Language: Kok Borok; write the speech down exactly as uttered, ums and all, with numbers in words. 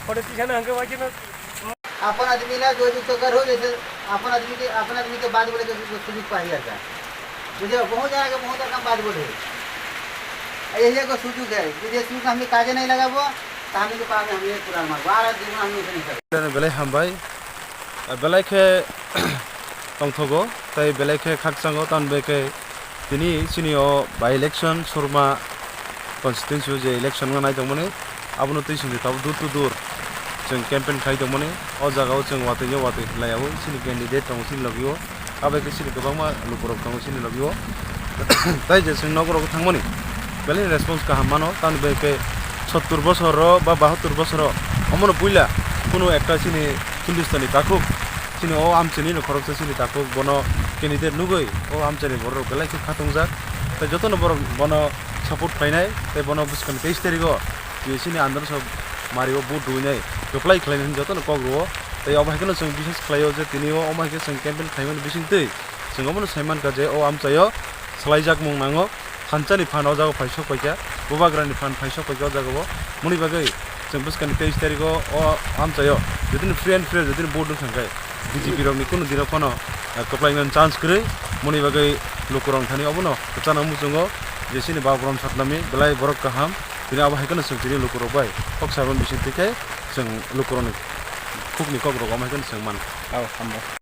Politician hwnkhe waikhe no. अपन आदमी ना जो भी चक्कर हो, जैसे अपन आदमी के, अपन आदमी के बात बोले के सुजोग पाही आता है। बुझे, बहुत जना के बहुत रकम बात बोले। यही एक सुजोग है, यदि सुजोग हमने काजे नहीं लगाबो, तो हमने के पास में हमने पूरा मार, बारह दिन में हमने उसे नहीं करेंगे। Belai hambai, belai khe tongthogo, tai belai khe khakchango, tamni bai khe tini chini o by election Surma constituency o je election wngna nai tongmani, abono twi sindi tabuk door to door chwng campaign khai tongmani. O jaga o chwng watwi no watwi hinlai o, chini candidate tongo chini logi o, abai khe chini kwbangma lukurok tongo chini logi o. Tai je chwng nogo rogo thangmani belai response kaham mano, tamni bai khe sottur bosor o ba bahattur bosor o omono puila kunu ekta chini Hindustani takhuk, chini o amchaini no khoroksa chini takhuk, bono candidate nugwi o amchaini borok belai khe khatungjak. Tai jotono borok bono support khlainai, tai bono bwskangni teis tarigo je chini androso mario vote rwinai kwplai khlainai hwnwi jotono kok rwo. Tai obo hai kheno chwng biswas khlaio je tini o omo hai khe chwng campaign khlaimani bisingtwi chwng omono sai mankha je o amchaio swlaijakmung nango. Thansa ni phan o jaga phai sok paikha, Bubagra ni phan phai sok paikha o jaga o. Moni bagwi chwng bwskang ni teis tarik o, o amchai o jotoni free and fair jotoni vote wng thangkhe B J P rok ni kunu dino phano, eh, kwplai nani chance kwrwi. Moni bagwi lukurok thani obono kwchana muchungo je chini Baburam Satnami belai borok kaham. Tini abo hai kheno chwng tini lukurok bai kok sabon bising twi khe chwng lukurok ni khuk ni kok rok omo hai kheno chwng man. Ao, hambai.